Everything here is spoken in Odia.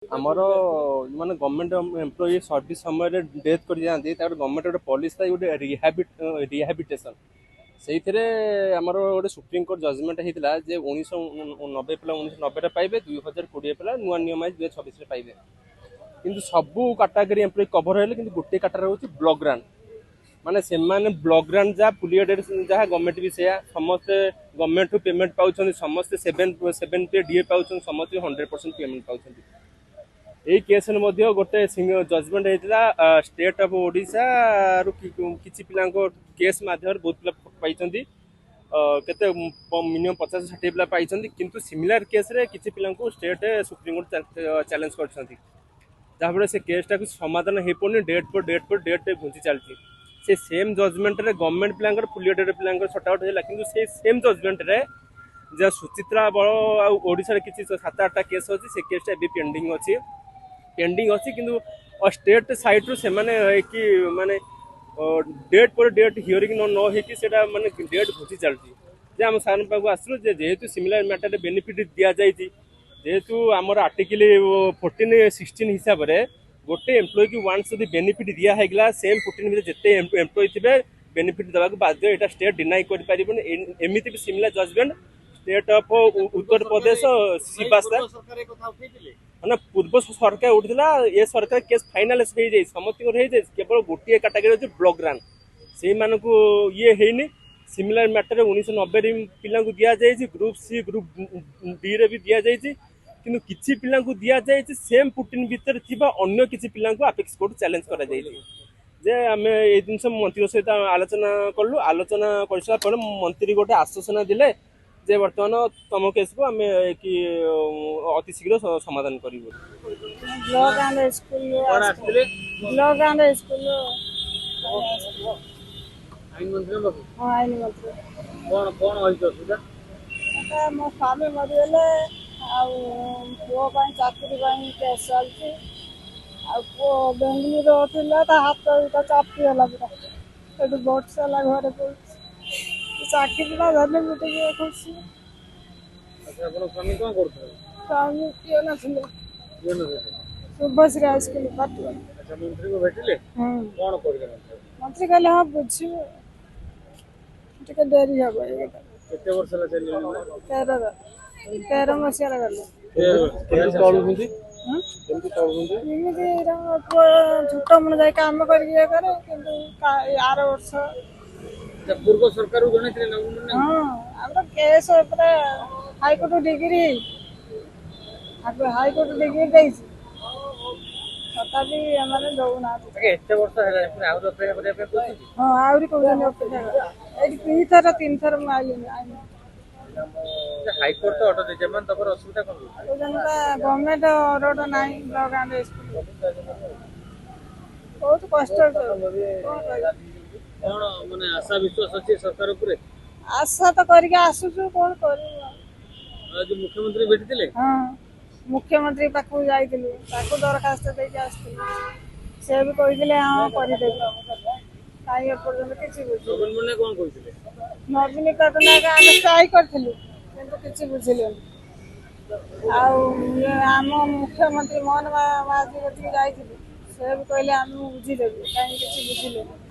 ଆମର ମାନେ ଗଭର୍ଣ୍ଣମେଣ୍ଟ ଏମ୍ପ୍ଲୟି ସର୍ଭିସ୍ ସମୟରେ ଡେଥ୍ କରିଯାଆନ୍ତି, ତାପରେ ଗଭର୍ଣ୍ଣମେଣ୍ଟ ଗୋଟେ ପଲିସି ଥାଏ, ଗୋଟେ ରିହାବିଟେସନ୍। ସେଇଥିରେ ଆମର ଗୋଟେ ସୁପ୍ରିମକୋର୍ଟ ଜଜମେଣ୍ଟ ହେଇଥିଲା ଯେ 1990 ପିଲା 1990ରେ ପାଇବେ, 2020 ପିଲା ନୂଆ ନିୟମ ହେଇଛି 2026ରେ ପାଇବେ। କିନ୍ତୁ ସବୁ କାଟାଗୋରୀ ଏମ୍ପ୍ଲୟି କଭର ହେଲେ, କିନ୍ତୁ ଗୋଟିଏ କାଟାଗୋରୀ ହେଉଛି ବ୍ଲକ ଗ୍ରାଣ୍ଟ। ମାନେ ସେମାନେ ବ୍ଲକ ଗ୍ରାଣ୍ଟ ଯାହା, ଫୁଲି ଏଡେଡ୍ ଯାହା, ଗଭର୍ଣ୍ଣମେଣ୍ଟ ବି ସେୟା। ସମସ୍ତେ ଗଭର୍ଣ୍ଣମେଣ୍ଟରୁ ପେମେଣ୍ଟ ପାଉଛନ୍ତି, ସମସ୍ତେ ସେଭେନ୍ ପେ ଡିଏ ପାଉଛନ୍ତି, ସମସ୍ତେ 100% ପେମେଣ୍ଟ ପାଉଛନ୍ତି। ଏଇ କେସ୍ରେ ମଧ୍ୟ ଗୋଟେ ଜଜମେଣ୍ଟ ହେଇଥିଲା ଷ୍ଟେଟ୍ ଅଫ୍ ଓଡ଼ିଶାରୁ। କିଛି ପିଲାଙ୍କ କେସ୍ ମାଧ୍ୟମରେ ବହୁତ ପିଲା ପାଇଛନ୍ତି, କେତେ ମିନିମମ୍ 50-60 ପିଲା ପାଇଛନ୍ତି। କିନ୍ତୁ ସିମିଲାର କେସ୍ରେ କିଛି ପିଲାଙ୍କୁ ଷ୍ଟେଟ୍ ସୁପ୍ରିମକୋର୍ଟ ଚ୍ୟାଲେଞ୍ଜ କରିଛନ୍ତି, ଯାହାଫଳରେ ସେ କେସ୍ଟାକୁ ସମାଧାନ ହେଇପାରୁନି। ଡେଟ୍ ପରେ ଡେଟ୍ ପରେ ଡେଟ୍ ଘୁଞ୍ଚି ଚାଲିଛି। ସେ ସେମ୍ ଜଜମେଣ୍ଟରେ ଗଭର୍ଣ୍ଣମେଣ୍ଟ ପିଲାଙ୍କର, ଫୁଲି ଏଡେଡ୍ ପିଲାଙ୍କର ସର୍ଟ ଆଉଟ୍ ହେଲା। କିନ୍ତୁ ସେଇ ସେମ୍ ଜଜମେଣ୍ଟରେ ଯାହା ସୁଚିତ୍ରା ବଳ ଆଉ ଓଡ଼ିଶାରେ କିଛି ସାତ ଆଠଟା କେସ୍ ଅଛି, ସେ କେସ୍ଟା ଏବେ ପେଣ୍ଡିଂ ଅଛି, ପେଣ୍ଡିଂ ଅଛି। କିନ୍ତୁ ଷ୍ଟେଟ୍ ସାଇଡ଼୍ରୁ ସେମାନେ କି ମାନେ ଡେଟ୍ ପରେ ଡେଟ୍ ହିୟରିଂ ନ ହେଇକି ସେଇଟା ମାନେ ଡେଟ୍ ଘୁଞ୍ଚି ଚାଲିଛି। ଯେ ଆମ ସାର୍ଙ୍କ ପାଖକୁ ଆସିଲୁ ଯେ ଯେହେତୁ ସିମିଲାର ମ୍ୟାଟରରେ ବେନିଫିଟ୍ ଦିଆଯାଇଛି, ଯେହେତୁ ଆମର ଆର୍ଟିକିଲ 14 16 ହିସାବରେ ଗୋଟେ ଏମ୍ପ୍ଲୟିକି ୱାନ୍ସ ଯଦି ବେନିଫିଟ୍ ଦିଆ ହେଇଗଲା, ସେମ୍ 14 ଭିତରେ ଯେତେ ଏମ୍ପ୍ଲୟି ଥିବେ ବେନିଫିଟ୍ ଦେବାକୁ ବାଧ୍ୟ। ଏଇଟା ଷ୍ଟେଟ୍ ଡିନାଇ କରିପାରିବନି। ଏମିତି ବି similar judgement state of Uttar Pradesh ଶିବାସ୍ତା। ସରକାର ଏ କଥା ଉଠେଇଥିଲେ? ମାନେ ପୂର୍ବ ସରକାର ଉଠିଥିଲା, ଏ ସରକାର କେସ୍ ଫାଇନାଲ ହେଇଯାଇଛି, ସମସ୍ତଙ୍କର ହେଇଯାଇଛି। କେବଳ ଗୋଟିଏ କାଟାଗୋରୀ ଅଛି ବ୍ଲକ ଗ୍ରାଣ୍ଟ, ସେଇମାନଙ୍କୁ ଇଏ ହେଇନି। ସିମିଲାର ମ୍ୟାଟରରେ 1990ରେ ପିଲାଙ୍କୁ ଦିଆଯାଇଛି, ଗ୍ରୁପ୍ ସି ଗ୍ରୁପ୍ ଡିରେ ବି ଦିଆଯାଇଛି। କିନ୍ତୁ କିଛି ପିଲାଙ୍କୁ ଦିଆଯାଇଛି, ସେମ୍ 14 ଭିତରେ ଥିବା ଅନ୍ୟ କିଛି ପିଲାଙ୍କୁ ଆପେକ୍ସ କୋର୍ଟ ଚ୍ୟାଲେଞ୍ଜ କରାଯାଇଛି। ଯେ ଆମେ ଏଇ ଜିନିଷ ମନ୍ତ୍ରୀଙ୍କ ସହିତ ଆଲୋଚନା କଲୁ। ଆଲୋଚନା କରିସାରିଲା ପରେ ମନ୍ତ୍ରୀ ଗୋଟେ ଆଶ୍ୱାସନା ଦେଲେ ଯେ ବର୍ତ୍ତମାନ ତମ କେସ୍କୁ ଆମେ କି ଅତି ଶୀଘ୍ର ସମାଧାନ କରିବୁ। Block and school. କଣ ଆସିଥିଲେ? Block and school. ଆଇନ ମନ୍ତ୍ରୀଙ୍କ ପାଖକୁ? ହଁ, ଆଇନ ମନ୍ତ୍ରୀ। କଣ କଣ ହେଇଛି ଅସୁବିଧା? ଏଟା ମୋ ସ୍ୱାମୀ ମରିଗଲେ, ଆଉ ପୁଅ ପାଇଁ ଚାକିରି ପାଇଁ କେସ୍ ଚାଲିଛି। ଆଉ ପୁଅ ବେଙ୍ଗଲୋର ଥିଲା, ତା ହାତ ଏଇଟା ଚାପି ହେଲା ପୁରା। ଏଠୁ ବର୍ଷ ହେଲା ଘରେ ପଡୁଛି। ଚାକିରିଟା ଧରିଲେ ମୁଁ ଟିକେ ଖୁସି। ଆଚ୍ଛା, ଆପଣ ସ୍ୱାମୀ କଣ କରୁଥିଲେ? ସ୍ୱାମୀ ପିଅନ ଥିଲେ। ପିଅନ ଥିଲେ। ଶୁଭଶ୍ରୀ ହାଇସ୍କୁଲ ପାଟୁଆ। ଆଚ୍ଛା, ମନ୍ତ୍ରୀଙ୍କୁ ଭେଟିଲେ? ହୁଁ। କଣ କହିଲେ ମନ୍ତ୍ରୀ? ମନ୍ତ୍ରୀ କହିଲେ ହଁ, ବୁଝିବୁ, ଟିକେ ଡେରି ହବ ଏଇ କଥା। କେତେ ବର୍ଷ ହେଲା ଚାଲିଲେଣି? 13 ମସିହାରେ ଗଲେ। କେମିତି ଚଳୁଛନ୍ତି? ହୁଁ? କେମିତି ଚଳୁଛନ୍ତି? ଏମିତି ପୁଅ ଛୋଟ ମନ ଯାଇ କାମ କରିକି ଇଏ କରେ। କିନ୍ତୁ ଏଇ ଆର ବର୍ଷ। ଆଚ୍ଛା, ପୂର୍ବ ସରକାରକୁ ଜଣେଇଥିଲେ ନବୀନ ପଟ୍ଟନାୟକ? ହଁ, ଆମର କେସ୍ ପୁରା ହାଇକୋର୍ଟ ଡିଗ୍ରୀ, ହାଇକୋର୍ଟ ଡିଗ୍ରୀ ଦେଇଛି, ତଥାପି ଏମାନେ ଦଉନାହାନ୍ତି। ଆଜ୍ଞା, ଏତେ ବର୍ଷ ହେଲାଣି, ପୁଣି ଆହୁରି ଅପେକ୍ଷା କରିବା ପାଇଁ କହୁଛନ୍ତି? ହଁ, ଆହୁରି କହୁଛନ୍ତି ଅପେକ୍ଷା କର। ଏଇଠି ଦୁଇଥର ତିନିଥର ମୁଁ ଆଇଲିଣି ଆଇନି। ହାଇକୋର୍ଟ ତ ଅର୍ଡର ଦେଇছে ମାନେ ତମର ଅସୁବିଧା କଣ ରହୁଛି? କହୁଛନ୍ତି ବା ଗଭର୍ଣ୍ଣମେଣ୍ଟ ରୋଡ ନାହିଁ, ବ୍ଲକ ଆଣ୍ଡ ସ୍କୁଲ। ବହୁତ କଷ୍ଟ, କଣ କହିବି? କଣ ମାନେ ଆଶା ବିଶ୍ୱାସ ଅଛି ସରକାର ଉପରେ? ଆଶା ତ କରିକି ଆସୁଛୁ, କଣ କରିବୁ ଆଉ? ଆଜି ମୁଖ୍ୟମନ୍ତ୍ରୀ ଭେଟିଥିଲେ? ହଁ, ମୁଖ୍ୟମନ୍ତ୍ରୀ ପାଖକୁ ଯାଇଥିଲୁ, ତାକୁ ଦରଖାସ୍ତ ଦେଇକି ଆସିଥିଲୁ। ସେ ବି କହିଥିଲେ ହଁ, କରିଦେବି। କାହିଁ ଏପର୍ଯ୍ୟନ୍ତ କିଛି ବୁଝିଲୁ। ନବୀନ ପଟ୍ଟନାୟକ କଣ କହିଥିଲେ? ନବୀନ ପଟ୍ଟନାୟକ ଆମେ ଷ୍ଟ୍ରାଇକ୍ କରିଥିଲୁ, କିନ୍ତୁ କିଛି ବୁଝିଲେନି। ଆଉ ଇଏ ଆମ ମୁଖ୍ୟମନ୍ତ୍ରୀ ମୋହନ ମାଝୀ କତିକି ଯାଇଥିଲୁ, ସେ ବି କହିଲେ ଆମେ ବୁଝିଦେବୁ। କାହିଁ କିଛି ବୁଝିଲେନି।